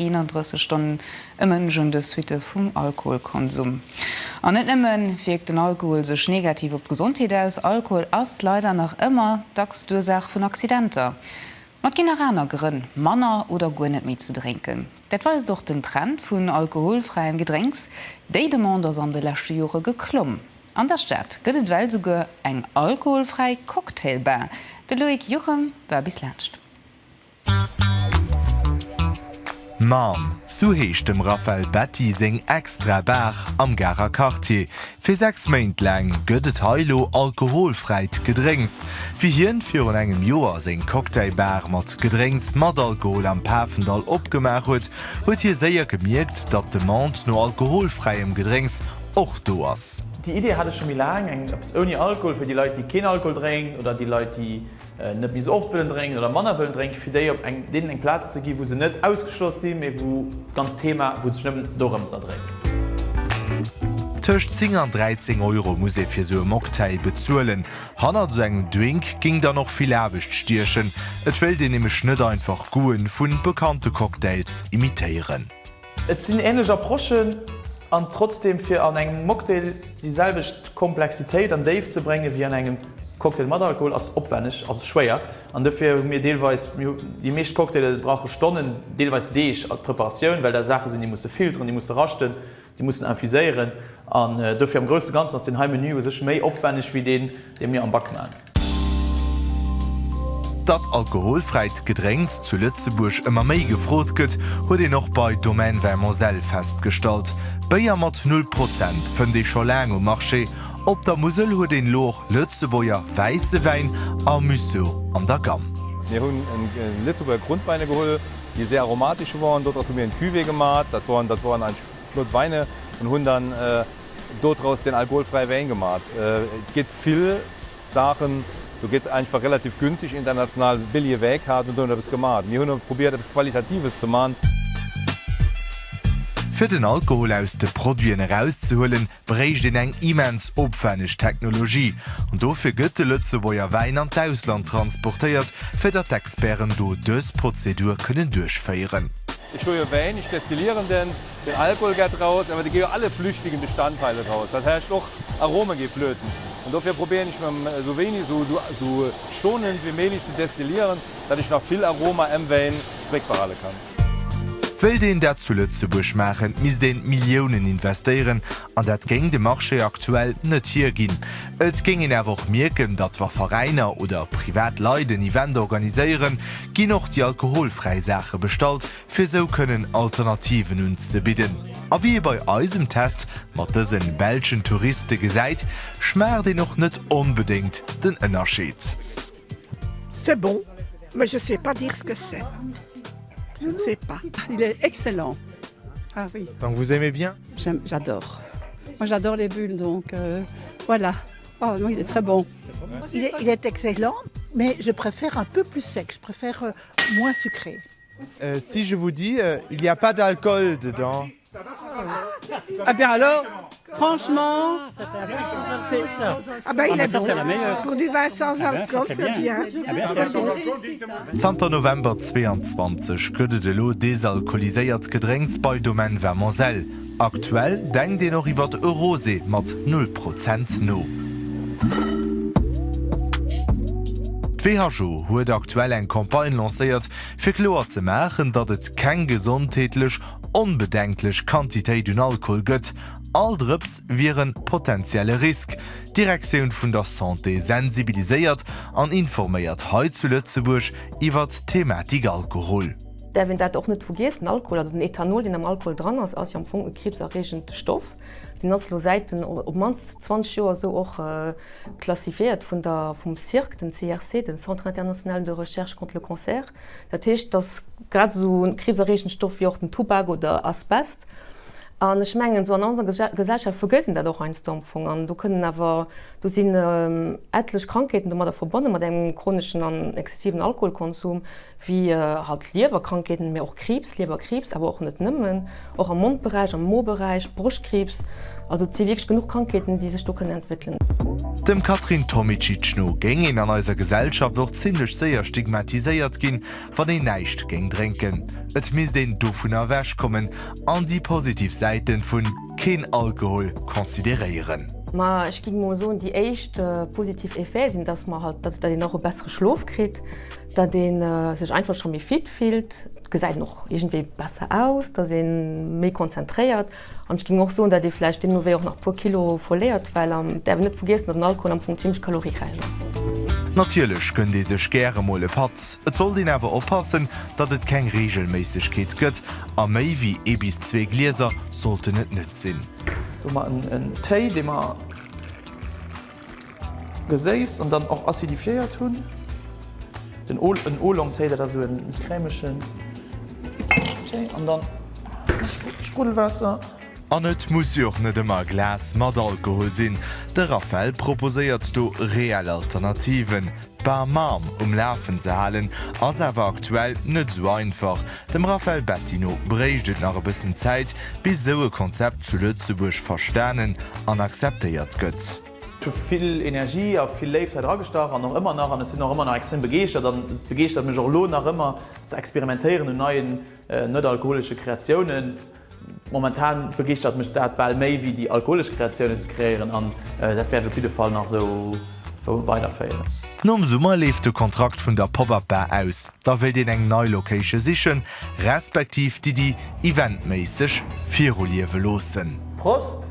31 Stonnen e Mënsch un de Suitte vum Alkoholkonsum. An net nëmme wierkt den Alkohol sech negativ op d'Gesondheet aus, Alkohol ass leider nach ëmmer dacks d'Ursaach vun Accidenter. Ma et ginn nach aner Grënn, manner oder guer net méi ze drénken. Dat weist och den Trend vun alkoholfräiem Gedrénks. Déi Demande ass an de leschte Jore geklomm. An der Stad gëtt et ewell souguer eng alkoholfräi Cocktailbar. De Loïc Juchem war bis laanscht. Mom, sou heescht dem Raphaël Betti seng extra Bar am Garer Quartier. Fir 6 Méint laang gëtt et hei lo alkoholfräit Gedrénks. Wéi hien virun engem Joer seng Cocktail-Bar mat Gedrénks mat Alkohol am Pafendall opgemaach huet, huet hie séier gemierkt, datt d'Demande no alkoholfräiem Gedrénks och do ass. Déi Idee hat ech scho méi laang, eng eppes ouni Alkohol fir déi Leit, déi keen Alkohol drénken oder déi Leit, déi net méi sou oft wëllen drénken oder manner wëllen drénken, fir déi op eng, deenen eng Plaz ze ginn, wou se net ausgeschloss sinn, mee wou d'ganzt Thema, wou et sech nëmmen dorëms da dréit. Tëscht 10 an 13 Euro muss ee fir sou e Mocktail bezuelen. Hannert sou engem Drink géing dann och vill Aarbecht stiechen. Et wéilt een nämlech net einfach Goûten vu bekannte Cocktails imitéieren. Et sinn änlech Approchen an trotzdem fir an engem Mocktail déi selwecht Komplexitéit an Déift ze bréngen wéi an engem Cocktail mat Alkohol ass opwenneg, ass schwéier an dofir hu mir deelweis, mir hu déi meescht Cocktaile brauche Stonnen, deelweis Deeg als Preparatioun, well dat Saache sinn déi musse filteren, déi musse raschten, Déi mussen infuséieren an dofir am grousse Ganzen ass deen hei Menü u sech méi opwenneg wéi deen, dee mir am Bak man. Datt alkoholfräit Gedrénks zu Lëtzebuerg ëmmer méi gefrot gëtt, huet een och bei Domaine Vin Moselle festgestallt. Béier mat null Prozent fënnt ee scho laang um Marché. Op der Musel huet een elo och Lëtzebuerger wäisse Wäin a Musso an der Gamm. Mir hunn Lëtzebuerger Grundweine geholl, déi sehr aromatisch woren. Dodraus hu mir en Cuvée gemat, dat woren dat woren eigentlech flott Weine und hunn dann dodraus den alkoholfreie Wäin gemat. Et gëtt vill Saachen, do gëtt einfach relativ günstig international billige Wäi kaaft und do huet eppes gemat. Mir hunn probiert eppes Qualitatives ze man. Fir den Alkohol aus de Produiten erauszehuelen, bréicht een eng immens opwenneg Technologie an dofir gëtt de Lëtzebuerger Wäin an d'Ausland transportéiert, fir datt d'Experten do dës Prozedur kënnen duerchféieren. Ech hu jo Wäin, ech destillieren den, den Alkohol gett raus, awer de gi jo alle flüchtigen Bestandteile raus, dat heescht och Arome gi flöten. An dofir probéieren ech mam esou wéini, esou schonend wéi méiglech ze destillieren, datt ech nach vill Aroma em Wäin zréckbehale kann. Wéilt een dat zu Lëtzebuerg maachen, misst een Milliounen investéieren an dat géing de Marché aktuell net hierginn. Et géing een awer och mierken, datt wa Veräiner oder privat Leit en Event organiséieren, ginn och déi alkoholfräi Saache bestallt, fir esou kënnen Alternativen unzebidden. A wéi ee bei eisem Test mat dëse belschen Touriste gesäit, schmaacht een och net onbedéngt den Ënnerscheed. C'est bon, mais je sais pas dire ce que c'est. Je ne sais pas. Il est excellent. Ah oui. Donc vous aimez bien? J'adore. Moi j'adore les bulles donc euh, voilà. Oh non, il est très bon. Il est, il est excellent, mais je préfère un peu plus sec, je préfère euh, moins sucré. Euh, si je vous dis, euh, il n'y a pas d'alcool dedans. Ah bien alors, franchement, c'est ah ben, il ah est bon. Pour du vin sans ah alcool, c'est bien. Zanter November 22 gëtt et elo desalkoholiséiert Gedrénks bei Domaine Vermoselle. Aktuell denkt een och iwwert e Rosé mat null Prozent no. D'WHO huet aktuell eng Campagne lancéiert, fir kloer ze maachen, datt et keng gesondheetlech onbedenklech Quantitéit un Alkohol gëtt. All Drëps wier en potentielle Risk. D'Direktioun vun der Santé sensibiliséiert an informéiert hei zu Lëtzebuerg iwwert d'Thematik Alkohol. Däerf een dat och net vergiessen, Alkohol, also den Ethanol, deen am Alkohol dran ass, ass jo am Fong e kriibserreegend Stoff. Deen ass elo säit den op d'mannst 20 Joer esou och klassifiéiert vun der, vum CIRC, den CIRC, den Centre international de recherche contre le cancer. Dat heescht, dass grad esou e kriibserreegend Stoff wéi och den Tubak oder Asbest. An ech mengen, esou an onser Gesellschaft vergësst een dat och heiansdo am Fong. An do kënnen awer, do sinn etlech Krankheeten domadder verbonne mat engem chroneschen an exzessiven Alkoholkonsum, wéi halt Liewerkrankheeten, mä och Kriibs, Liewerkriibs, awer och net nëmmen, och am Mondberäich, am Moberäich, Broschtkriibs. Also et si wierklech genuch Krankheeten, déi sech do kënnen entwéckelen. Dem Catherine Tomicic no géing een an eiser Gesellschaft och zimmlech séier stigmatiséiert ginn, wann een näischt géing drénken. Et misst een dovunner ewech kommen an déi positiv Säiten vun keen Alkohol consideréieren. Ma ech géing mol soen, déi éischt positiv Effete sinn, dass mer halt, dass een och e bessere Schlof kritt, datt ee sech einfach scho méi fit fillt, et gesäit een och iergendwéi besser aus, dass ee méi konzentréiert. An ech géing och soen, datt ee vläicht deemno wéi och nach e puer Kilo verléiert, well et däerf een net vergiessen, datt den Alkohol am Fong zimmlech kalorieräich ass. Natierlech gënnt ee sech gäre mol e Patt, et sollt een awer oppassen, datt et keng Reegelméissegkeet gëtt a méi wéi ee bis zwee Glieser sollten et net sinn. Do hu mer en Téi, dee mer Geséisst an dann och acidifiéiert hunn. Den en Oolong-Téi, dat ass esou en crèmegen Téi an dann Spruddelwaasser. An et muss jo och net ëmmer e Glas mat Alkohol sinn. De Raphaël proposéiert do reell Alternativen. D'Bar Mam um Lafen ze halen ass awer aktuell net esou einfach. Dem Raphaël Betti no bréicht et nach e bëssen Zäit, bis esou e Konzept zu Lëtzebuerg verstanen an akzeptéiert gëtt. Ech hu vill Energie a vill Léift hei dragestach an och ëmmer nach an ech sinn och ëmmer nach extrem begeeschtert an et begeeschtert mech och elo nach ëmmer ze experimentéieren un neien net-alkoholesche Kreatiounen. Momentan begeeschtert mech dat bal méi wéi déi alkoholesch Kreatiounen ze kreéieren an dat wäert ech op jidde Fall nach esou weiderféieren. Nom Summer leeft de Kontrakt vun der Pop-Up Bar aus. Da wéilt een eng nei Location sichen, respektiv d'Iddi eventméisseg viruliewe loossen. Prost!